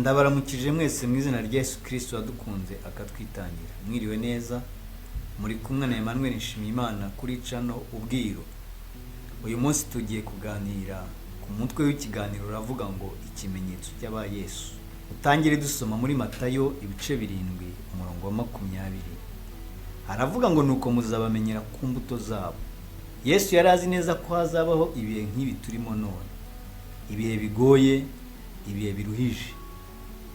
Ndabaramukije mwese mu izina rya Yesu Kristo wadukunze akatwitangira. Mwiriwe neza, muri kumwe na Emmanuel Nshimiyimana kuri channel Ubwiru. Uyu munsi tugiye kuganira ku mutwe w'ikiganiro uravuga ngo ikimenyetso cy'aba Yesu. Utangire dusoma muri Matayo ibice 7 umurongo wa 20. Haravuga ngo nuko muzabamenyera ku mbuto zabo. Yesu yari azi neza ko hazabaho ibihe nk'ibi turimo none. Ibihe bigoye, ibihe biruhije.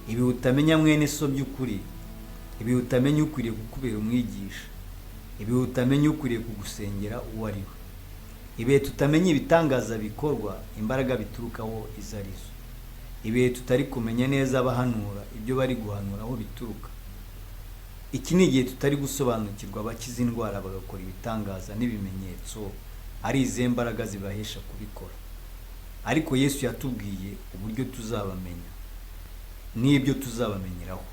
Ibihe utamenya mwene so by'ukuri, ibihe utamenya ukwiriye kukubera umwigisha, ibihe utamenya ukwiriye kugusengera uwo ari we, ibihe tutamenya ibitangaza bikorwa, imbaraga biturukaho izo ari zo, ibihe tutari kumenya neza abahanura ibyo bari guhanura aho bituruka. Iki ni igihe tutari gusobanukirwa abakiza indwara bagakora ibitangaza n'ibimenyetso ari izihe mbaraga zibahesha kubikora. Ariko Yesu yatubwiye uburyo tuzabamenya n'ibyo tuzabamenyeraho.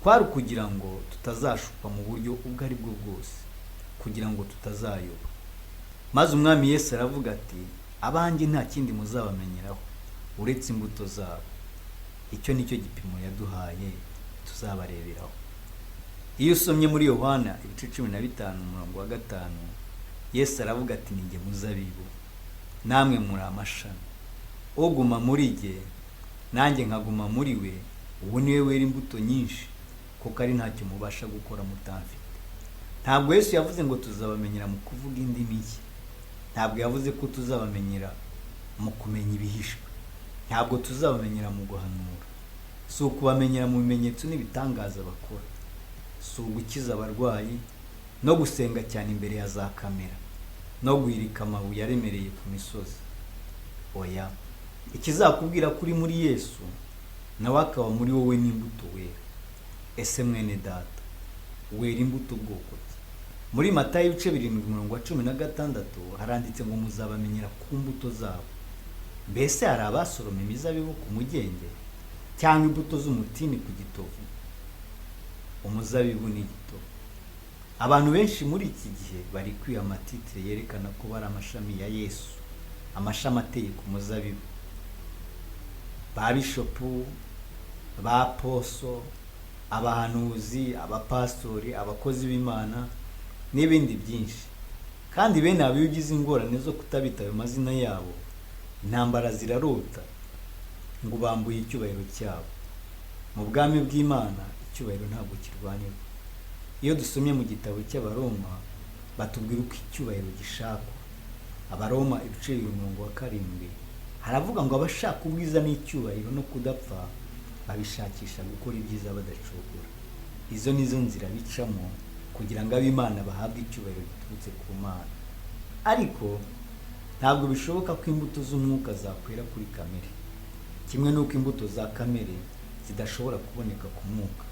Kwari ukugira ngo tutazashukwa mu buryo ubwo ari bwo bwose, kugira ngo tutazayoba. Maze Umwami Yesu aravuga ati abanjye nta kindi muzabamenyeraho uretse imbuto zabo. Icyo ni cyo gipimo yaduhaye tuzabareberaho. Iyo usomye muri Yohana ibice 15 umurongo wa 5, Yesu aravuga ati ni jye muzabibu, namwe muri amashami. Uguma muri jye nanjye nkaguma muri we, uwo ni we wera imbuto nyinshi, kuko ari ntacyo mubasha gukora mutamfite. Ntabwo Yesu yavuze ngo tuzabamenyera mu kuvuga indimi nshya. Ntabwo yavuze ko tuzabamenyera mu kumenya ibihishwe. Ntabwo tuzabamenyera mu guhanura. Si ukubamenyera mu bimenyetso n'ibitangaza bakora. Si ugukiza abarwayi no gusenga cyane imbere ya za kamera no guhirika amabuye aremereye ku misozi. Oya, ikizakubwira ko uri muri Yesu nawe akaba muri wowe n'imbuto wera. Ese mwene data, wera imbuto bwoko ki? Muri Matayo ibice 7 umurongo wa 16 haranditse ngo muzabamenyera ku mbuto zabo. Mbese hari abasoroma imizabibu ku mugenge cyangwa imbuto z'umutini ku gitovu? Umuzabibu ni igitovu. Abantu benshi muri iki gihe bari kwiha amatitire yerekana ko bari amashami ya Yesu, amashami ateye ku muzabibu. Ba bishopu, ba poso, abahanuzi, abapastori, abakozi b'Imana n'ibindi byinshi. Kandi bene abo iyo ugize ingorane zo kutabita ayo mazina yabo, intambara zirarota ngo bambuye icyubahiro cyabo. Mu bwami bw'Imana icyubahiro ntabwo kirwanirwa. Iyo dusomye mu gitabo cy'Abaroma batubwira uko icyubahiro gishakwa. Abaroma ibice 2 umurongo wa 7 haravuga ngo abashaka ubwiza n'icyubahiro no kudapfa babishakisha gukora ibyiza badacogora. Izo nizo nzira bicamo kugira ngo ab'Imana bahabwe icyubahiro giturutse ku Mana. Ariko ntabwo bishoboka ko imbuto z'umwuka zakwera kuri kamere, kimwe n'uko imbuto za kamere zidashobora kuboneka ku mwuka.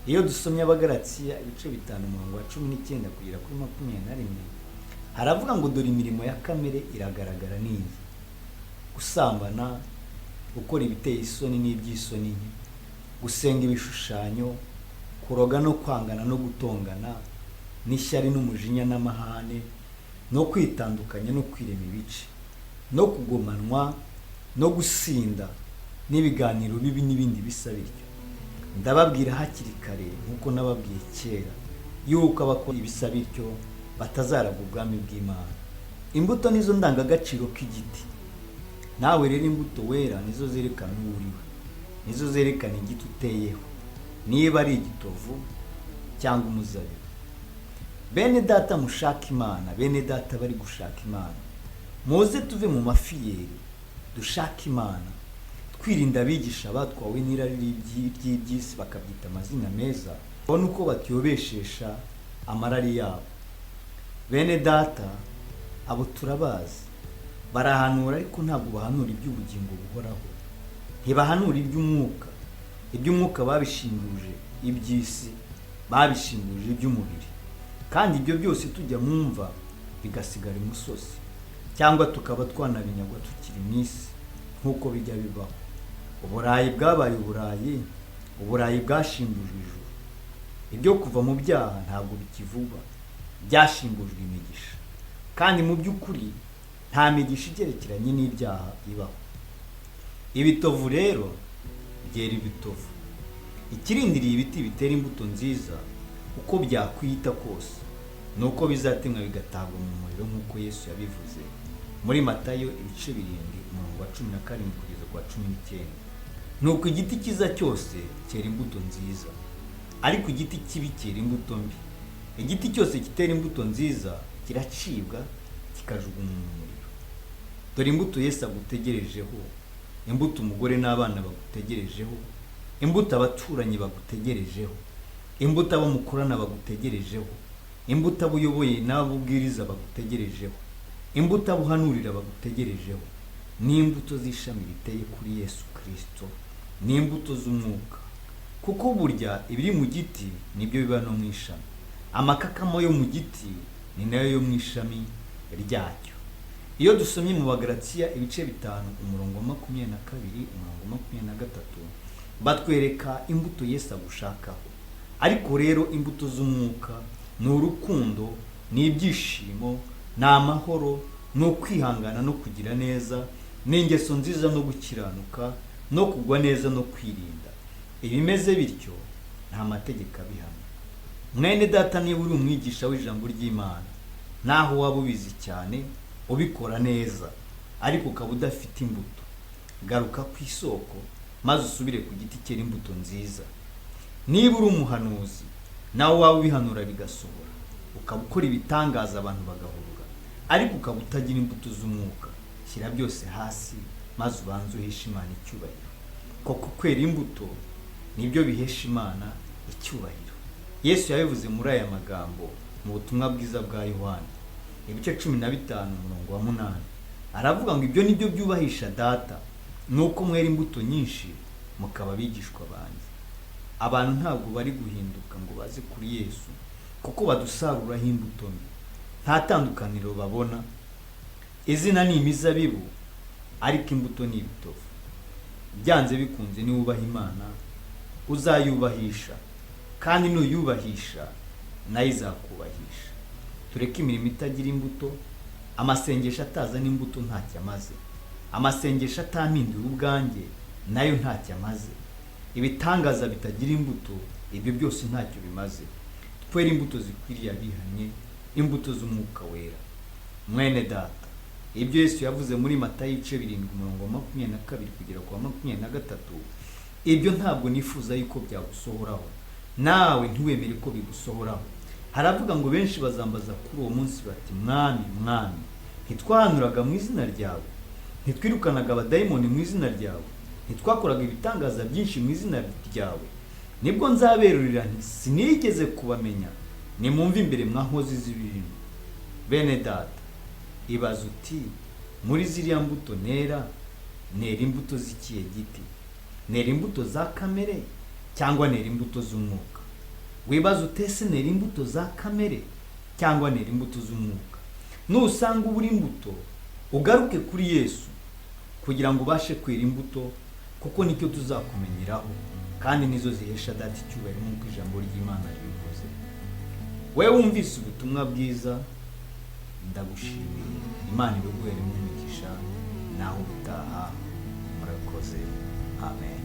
Iyo dusomye Abagalatiya ibice 5 umurongo wa 19 kugera kuri 21, haravuga ngo dore imirimo ya kamere iragaragara n'iyi: gusambana, gukora ibiteye isoni n'iby'isoni nke, gusenga ibishushanyo, kuroga no kwangana no gutongana, n'ishyari n'umujinya n'amahane, no kwitandukanya no kwirema ibice, no kugomanwa no gusinda n'ibiganiro bibi n'ibindi bisa bityo. Ndababwira hakiri kare nk'uko nababwiye kera yuko abakora ibisa bityo batazaragwa ubwami bw'Imana. Imbuto nizo ndangagaciro k'igiti. Nawe rero imbuto wera nizo zerekana uwo uriwe, nizo zerekana igiti uteyeho, niba ari igitovu cyangwa umuzabibu. Bene data mushaka Imana, bene data bari gushaka Imana, muze tuve mu mafiyeri dushake Imana, twirinda abigisha batwawe n'irari ry'iby'isi bakabyita amazina meza, babone uko batuyobeshesha amarari yabo. Bene data abo turabazi, barahanura ariko ntabwo bahanura iby'ubugingo buhoraho, ntibahanura iby'umwuka. Iby'umwuka babishinguje iby'isi, babishinguje iby'umubiri, kandi ibyo byose tujya mu mva bigasigara imusozi, cyangwa tukaba twanabinyagwa tukiri mu isi nk'uko bijya bibaho. Uburayi bwabaye uburayi, uburayi bwashimbujwe ijuru. Ibyo kuva mu byaha ntabwo bikivugwa, byashimbujwe imigisha. Kandi mu by'ukuri nta migisha igerekeranye n'ibyaha ibaho. Ibitovu rero byera ibitovu. Ikirindiriye ibiti bitera imbuto nziza uko byakwita kose ni uko bizatemwa bigatabwa mu muriro, nk'uko Yesu yabivuze muri Matayo ibice 7 umurongo wa 17 kugeza ku wa 19. Nuko igiti cyiza cyose cyera imbuto nziza, ariko igiti kibi cyera imbuto mbi. Igiti cyose kitera imbuto nziza kiracibwa kikajugunywa mu muriro. Dore imbuto Yesu agutegerejeho, imbuto umugore n'abana bagutegerejeho, imbuto abaturanyi bagutegerejeho, imbuto abo mukorana bagutegerejeho, imbuto abo uyoboye n'abo ubwiriza bagutegerejeho, imbuto abo uhanurira bagutegerejeho. Ni imbuto z'ishami riteye kuri Yesu Kristo, ni imbuto z'umwuka. Kuko burya ibiri mu giti nibyo biba no mu ishami, amakakama yo mu giti ni nayo yo mu ishami ryacyo. Iyo dusomye mu Bagalatiya ibice 5 umurongo wa 22 umurongo wa 23, batwereka imbuto Yesu agushakaho. Ariko rero imbuto z'umwuka ni urukundo, ni ibyishimo, ni amahoro, ni ukwihangana no kugira neza, ni ingeso nziza no gukiranuka, no kugwa neza no kwirinda. Ibimeze bityo nta mategeko abihamya. Mwene data, niba uri umwigisha w'ijambo ry'Imana, naho waba ubizi cyane ubikora neza, ariko ukaba udafite imbuto, garuka ku isoko maze usubire ku giti cyera imbuto nziza. Niba uri umuhanuzi, nawe waba ubihanura bigasohora, ukaba ukora ibitangaza abantu bagahurura, ariko ukaba utagira imbuto z'umwuka, shyira byose hasi maze ubanze uheshe Imana icyubahiro. Koko kwera imbuto nibyo bihesha Imana icyubahiro. Yesu yabivuze muri aya magambo mu butumwa bwiza bwa Yohana ibice 15 umurongo wa 8, aravuga ngo ibyo nibyo byubahisha Data, nuko mwera imbuto nyinshi mukaba abigishwa banjye. Abantu ntabwo bari guhinduka ngo baze kuri Yesu kuko badusaruraho imbuto mbi, nta tandukaniro babona. Izina ni imizabibu, ariko imbuto ni ibitovu. Byanze bikunze niwubaha Imana uzayubahisha, kandi nuyubahisha nayo izakubahisha. Tureke imirimo itagira imbuto. Amasengesho atazana imbuto ntacyo amaze, amasengesho atampindura ubwanjye nayo ntacyo amaze, ibitangaza bitagira imbuto ibyo byose ntacyo bimaze. Twere imbuto zikwiriye abihanye, imbuto z'umwuka wera. Mwene data, ibyo Yesu yavuze muri Matayo ibice 7 umurongo wa 22 kugera ku wa 23, ibyo ntabwo nifuza yuko byagusohoraho, nawe ntiwemere ko bigusohoraho. Haravuga ngo benshi bazambaza kuri uwo munsi bati, Mwami, Mwami, ntitwahanuraga mu izina ryawe, ntitwirukanaga abadayimoni mu izina ryawe, ntitwakoraga ibitangaza byinshi mu izina ryawe? Nibwo nzaberurira nti sinigeze kubamenya, nimwumve imbere mwa nkozi z'ibibi. Bene data, ibaze uti muri ziriya mbuto nera, nera imbuto z'ikihe giti? Nera imbuto za kamere cyangwa nera imbuto z'umwuka? Wibaze utese nera imbuto za kamere cyangwa nera imbuto z'umwuka? Nusanga ubura imbuto, ugaruke kuri Yesu kugira ngo ubashe kwera imbuto, kuko nicyo tuzakumenyeraho, kandi nizo zihesha Data icyubahiro nk'uko ijambo ry'Imana ribivuze. Wewe wumvise ubutumwa bwiza, ndagushimiye. Imana ibiguheremo umugisha, naho ubutaha. Murakoze. Amen.